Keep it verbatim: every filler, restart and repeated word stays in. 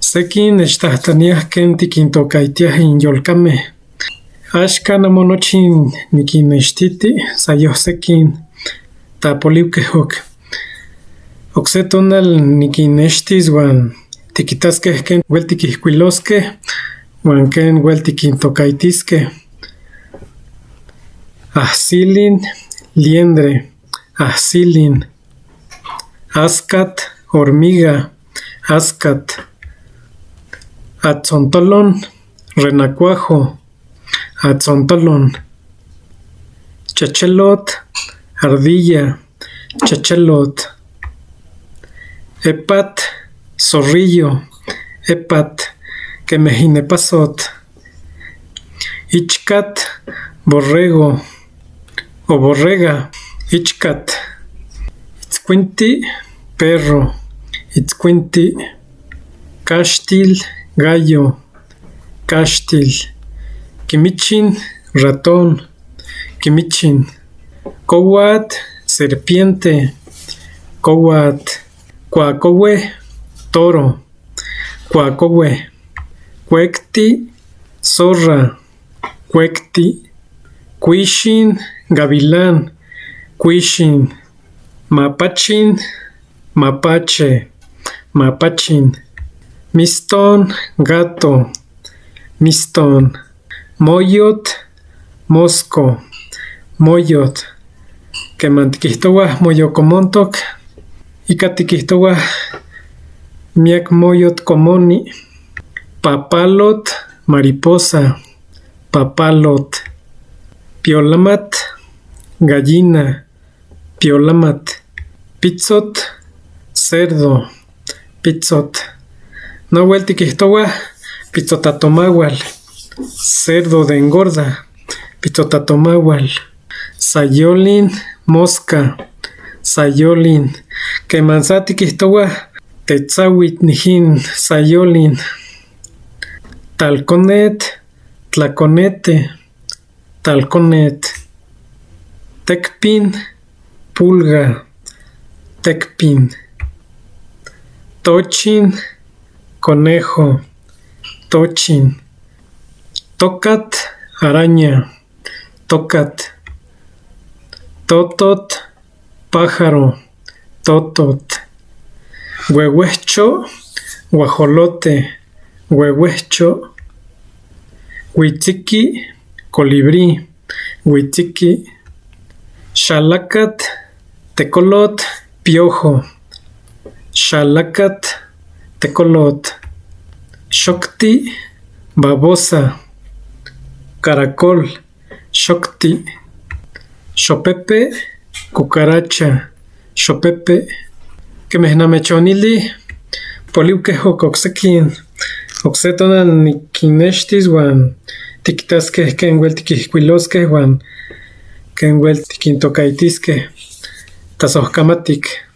Sekin nixtahtaniyah ken tikintokaytiah in yolkameh. Axka namonochi nikinnextiti sayoj sekin ta poliwkeh ok. Okse tonal nikinnextis wan tikitaskeh ken wel tikihkuiloskeh wan ken wel tikintokaytiskeh. Ahsilin, liendre, ahsilin. Askat, hormiga, askat. Atzontolon, renacuajo, atzontolon. Chechelot, ardilla, chechelot. Epat, zorrillo, epat, kemeh inepasot. Ichkat, borrego o borrega, ichkat. Itzkuinti, perro, itzkuinti. Kaxtil, gallo, kaxtil. Kimichin, ratón, kimichin. Kowat, serpiente, kowat. Kuakoweh, toro, kuakoweh. Kuekti, zorra, kuekti. Kuixin, gavilán, kuixin. Mapachin, mapache, mapachin. Miston, gato, miston. Moyot, mosco, moyot. Keman tikijtowah moyokomontok, ika tikijtowah miak moyot komoni. Papalot, mariposa, papalot. Piolamat, gallina, piolamat. Pitzot, cerdo, pitzot. Nowel tikijtowah pitzotatomawal, cerdo de engorda, pitzotatomawal. Sayolin, mosca, sayolin. Keman sa tikijtowah tetzawit nijin sayolin. Talkonet, tlakonete, talkonet. Tekpin, pulga, tekpin. Tochin, conejo, tochin. Tokat, araña, tokat. Totot, pájaro, totot. Wewehcho, guajolote, wewehcho. Witziki, colibrí, witziki. Xalakat, tekolot, piojo, xalakat, tekolot. Xokti, babosa, caracol, xokti. Xopepe, cucaracha, xopepe. Kemeh namechonili, poliwkeh ok oksekin, okse tonal nikinnextis wan tikitaskeh ken wel tikihkuiloskeh wan ken wel tikintokaytiskeh. Tasohkamatik.